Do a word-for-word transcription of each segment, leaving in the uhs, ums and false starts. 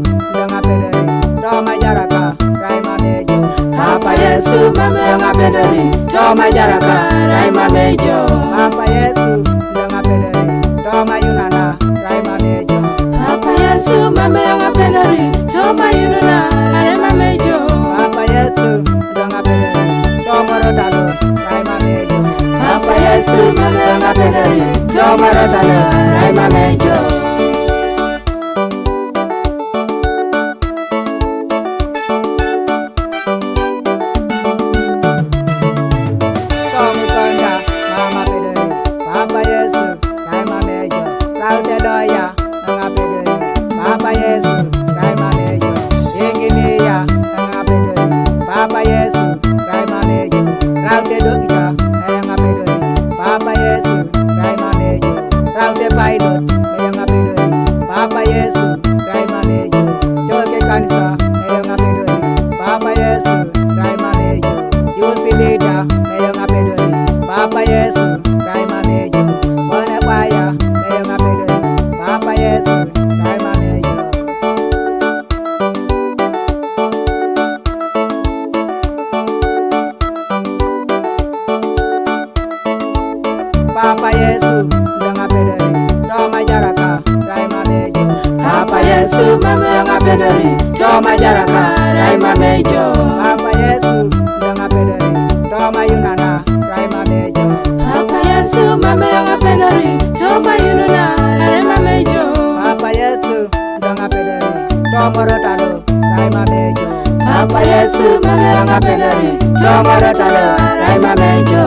Ndonga pedori, toma jaraka, rai mamejo. Papa Yesu, mama yonga pedori, toma jaraka, rai mamejo. Papa Yesu, ndonga pedori, toma yunana, rai mamejo. Papa Yesu, mama yonga pedori, toma yunana, rai mamejo. Papa Yesu, ndonga pedori, toma rotalo, rai mamejo. Papa Yesu, mama yonga pedori, toma rotalo, rai mamejo. Toma konda, mama pedori, Papa Yesu, rai mamejo. Laute loya, nga pedori, Papa Yesu, rai mamejo. Engineer, nga pedori, Papa Yesu, rai mamejo. Laute dokita, nga pedori, Papa Yesu, rai mamejo. Laute pilot, nga pedori, Papa Yesu, rai mamejo. Choke kanisa, nga pedori, Papa Yesu, rai mamejo. Youth leader, nga pedori, Papa Yesu, rai mamejo. Bone baya, nga pedori, Papa Yesu, rai mamejo. Papa Yesu, ndonga pedori, toma jaraka, rai mamejo. Papa Yesu, mama yonga pedori, toma jaraka, rai mamejo. Papa Yesu, ndonga pedori, toma yunana, rai mamejo. Papa Yesu, mama yonga pedori, toma yunana, rai mamejo. Papa Yesu, ndonga pedori, toma rotalo, rai mamejo. Papa Yesu, mama yonga pedori, toma rotalo, rai mamejo.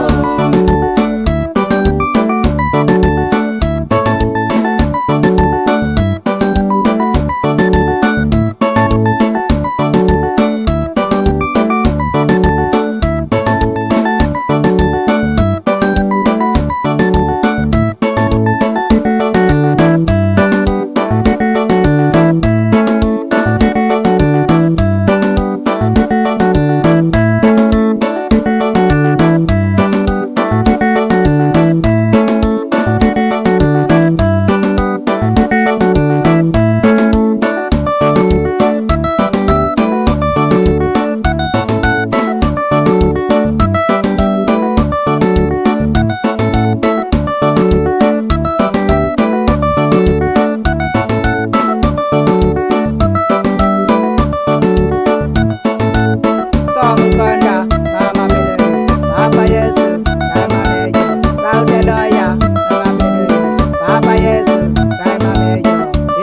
Som konda, mama pedori, Papa Yesu, rai mamejo. Laute loya, nga pedori, Papa Yesu, rai mamejo.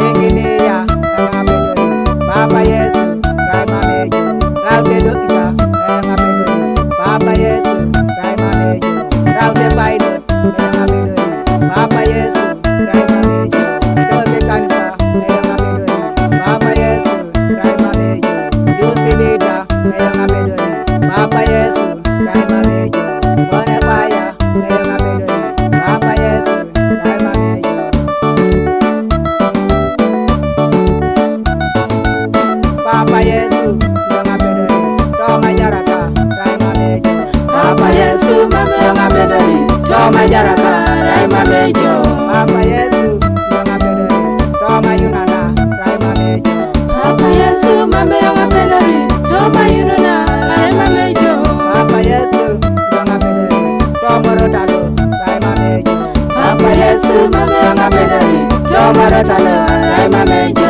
Engineer, nga pedori, Papa Yesu, rai mamejo. Laute dokita, nga pedori, Papa Yesu, rai mamejo. Laute pilot, nga pedori, Papa Yesu, rai mamejo. Choke kanisa, nga pedori, Papa Yesu, rai mamejo. Youth leader, nga pedori, Papa Yesu, rai mamejo. Bone baya, nga pedori, Papa Yesu, rai mamejo. Papa Yesu, ndonga pedori, toma jaraka, rai mamejo. Papa Yesu, mama yonga pedori, toma jaraka, rai mamejo. Papa Yesu, ndonga pedori, toma yunana, rai mamejo. Papa Yesu, mama yonga pedori, toma yunana, rai mamejo. Papa Yesu, ndonga pedori, toma rotalo, rai mamejo. Papa Yesu, mama yonga pedori, toma rotalo, rai mamejo.